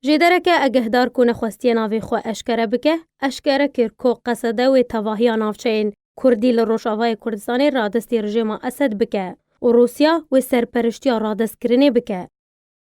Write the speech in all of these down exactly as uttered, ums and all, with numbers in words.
Jêdereke agehdar ku nexwestiye navê xwe eşkere bike, eşkere kir ku qesede wê tevahiya navçeyên Kurdî li Rojavayê Kurdistanê radestî rejêma Esed bike û Rûsya wê serperiştiya radestkirinê bike.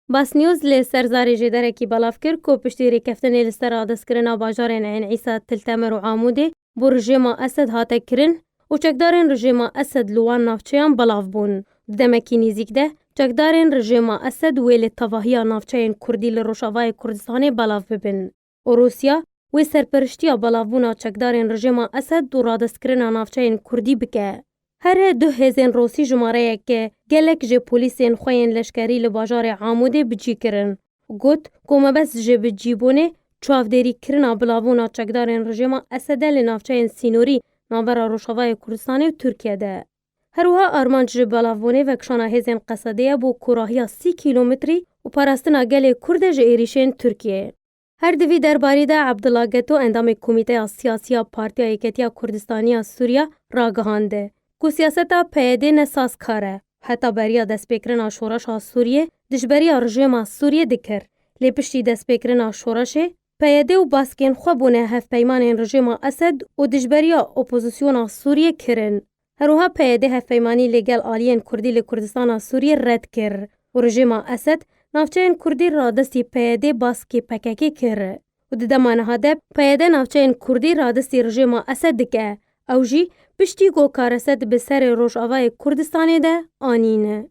Basnews li ser zarê jêderekî belav kir ku piştî rêkeftinê li ser radestkirina bajarên Eyn Îsa, Til Temer û Amûdê bo rejêma Esed hate kirin û çekdarên rejêma Esed li wan navçeyan belav bûn. Di demekî nêzîk de çekdarên rejêma Esed wê li tevahiya navçeyên Kurdî li Rojavayê Kurdistanê belav bibin û Rûsya wê serperiştiya belavbûna çekdarên rejêma Esed û radestkirina navçeyên Kurdî bike. Here du hêzên Rûsî jimareyeke gelek ji polîsên xwe yên leşkerî li bajarê Amûdê bi cî kirin. Got ku mebest ji bi cîbûnê çavdêrîkirina bilavbûna çekdarên rejêma Esede li navçeyên sînorî navbera Rojavayê Kurdistanê û Tirkiye de. Her wiha armanc ji belavbûnê vekişana hêzên Qesedê ye bo kûrahiya sî kîlometrî û parastina gelê Kurd e ji êrîşên Tirkiyê. Her di vî derbarî de Abdullah Geto, endamê Komîteya Siyasî ya Partiya Yeketiya Kurdistanî ya Sûriye, ragihand ku siyaseta P Y D ne sazkar e. Heta beriya destpêkirina şoreşa Sûriyê dijberiya rejêma Sûriyê dikir. Lê piştî destpêkirina şoreşê, P Y D û baskên xwe bûne hevpeymanên rejêma Esed û dijberiya opozisyona Sûriyê kirin. Her wiha P Y D hevpeymanî li gel aliyên Kurdî li Kurdistana Sûriyê red kir û rejêma Esed navçeyên Kurdî radestî P Y D baskê P K K kir û di dema niha de P Y D navçeyên Kurdî radestî rejêma Esed dike. Ew jî piştî ku karesed bi serê Rojavayê Kurdistanê de anîne.